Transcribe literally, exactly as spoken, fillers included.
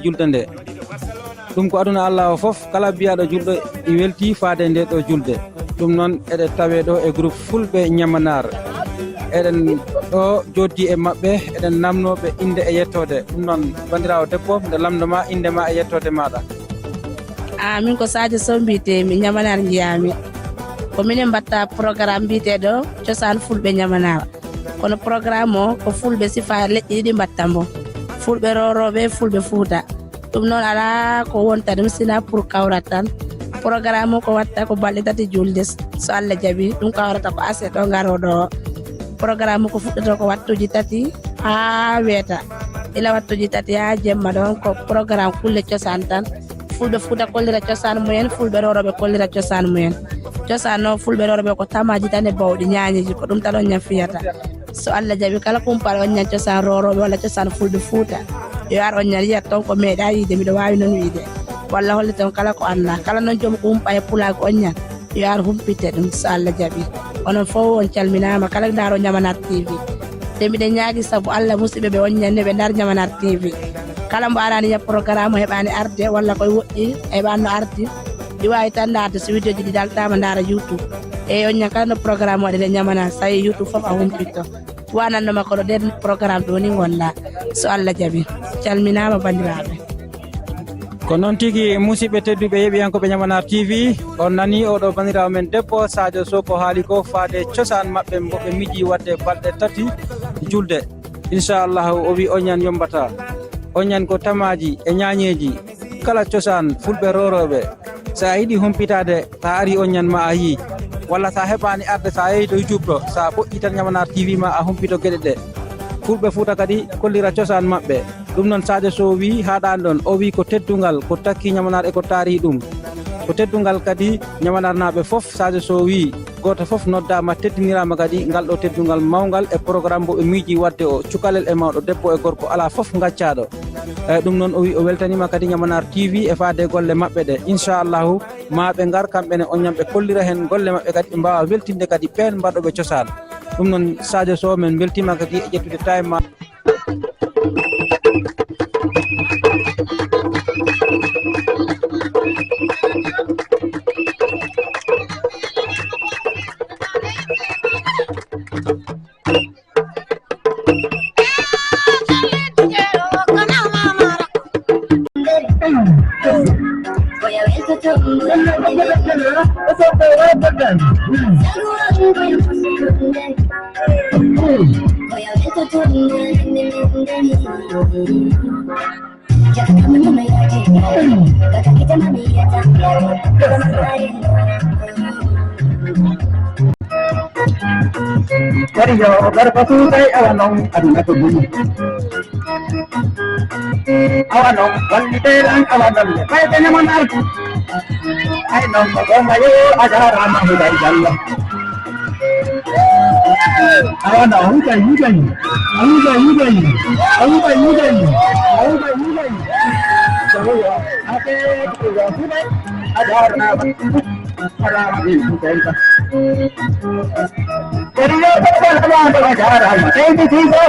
julde nde. Ɗum ko aduna Allah o fof, kala biyaaɗo julɗo i weltii faade nde ɗo julde. Ɗum noon eɗe tawee ɗo e groupe Fulɓe Ñamanaar. Eɗen ɗo jooɗdi e maɓɓe, eɗen namnoo ɓe innde e yettoode. Ɗum noon, banndiraawo debbo, nde lamndo ma innde ma e yettoode maaɗa. A min ko Sadio Sow mbiyetee-mi, Ñamanaar njiyaa-mi. Ko minen mbaɗta programme mbiyeteeɗo Cosaan Fulɓe Ñamanaar. Kono programme o ko Fulɓe sifa leƴƴi ɗiɗi mbaɗta mbo. Fulɓe Roorooɓe, Fulɓe Fuuta. Ɗum noon alaa ko wonta ɗum sina pour kawral tan. Programme o ko waɗta ko balɗe tati julde, so Allah jaɓi. Ɗum kawrata ko aset o ngaroo ɗo. Programme o ko fuɗɗotoo ko wattuuji tati haa weeta. Ila wattuuji tati haa jemma ɗoon ko programme kulle cosaan tan. Fulɓe Fuuta kollira cosaan mumen, Fulɓe Roorooɓe kollira cosaan mumen. Cosaan noon Fulɓe Roorooɓe ko tamaaji tan e bawɗi ñaañeeji, ko ɗum tan on ñan fiyata. So Allah jaɓi kala kumpaaɗo on ñan cosaan Roorooɓe walla cosaan Fulɓe Fuuta, yo ar on ñan yiyat toon ko meeɗaa yiyde, miɗo waawi noon wiyde. Walla hollita on kala ko anndaa. Kala noon joom ko humpa e pulaagu on ñan, yo ar humpitte ɗum so Allah jaɓi. Onon fof on calminaama, kala ndaaro Ñamanaar T V. Te miɗen ñaagi sabu Allah musidɓe ɓe on ñan ne ɓe ndaar Ñamanaar T V. Kala mbo araani ya programme o heɓaani arde walla koye woɗɗi heɓaani no ardi, ɗi waawi tan ndaarde so vidéo ji ɗi daltaama ndaara YouTube. Eeyi, on ñan kala no programme waɗiree Ñamanaar, so a yii YouTube fof a humpitto. Wananno makko ɗo nder programme ɗo ni ngonɗaa. So Allah jaɓi. Calminaama banndiraaɓe. Ko noon tigi, musidɓe tedduɓe, yeeɓiyankooɓe Ñamanaar T V, on nanii oɗo banndiraawo men debbo Sadio Sow ko haali ko faade cosaan maɓɓe mbo ɓe miji waɗde balɗe tati julde. Inchallahu, o wi on ñan yombataa. On ñan ko tamaaji e ñaañeeji. Kala cosaan Fulɓe Roorooɓe, so a yiɗi humpitaade, so a arii on ñan ma a yii. Walla so a heɓaani arde, so a yehi to YouTube ɗo, so a ɓoƴƴi tan Ñamanaar T V ma a humpito geɗe ɗe. Fulɓe Fuuta kadi kollira cosaan maɓɓe. Ɗum noon Sadio Sow wii haaɗaani ɗoon, o wii ko teddungal, ko takki Ñamanaar e ko taari ɗum. Ko teddungal kadi Ñamanaarnaaɓe fof, Sadio Sow wii gooto fof noddaama, teddiniraama kadi ngal ɗo teddungal mawngal e programme mbo ɓe miiji waɗde o, cukalel e mawɗo, debbo e gorko, alaa fof ngaccaaɗo. Eeyi, ɗum noon o wii o weltaniima kadi Ñamanaar T V e faade golle maɓɓe ɗe. Inchallahu, ma ɓe ngar kamɓe ne on ñan ɓe kollira heen golle maɓɓe kadi, ɓe mbaawa weltinde kadi ɓeen mbaɗooɓe cosaan. Ɗum noon Sadio Sow, men mbeltiima kadi e ƴettude time ma. Kadi yo garba tuuray, awa noon aduna ko ɗum. Awa noon wallite lan, awa noon ɓayde ñaman ardu. Ay noon ko gonga yo, a jaaraama Huday Jallo. Awa noon Huday, Huday. Huday, Huday. Huday, Huday. Huday, Huday. Sabu yo, ake ko Huday, a jaaraama. Salaam aleykum, Seydi Ba. Kadi yo, ko ko ko ko jaaraama, Seydi Ba.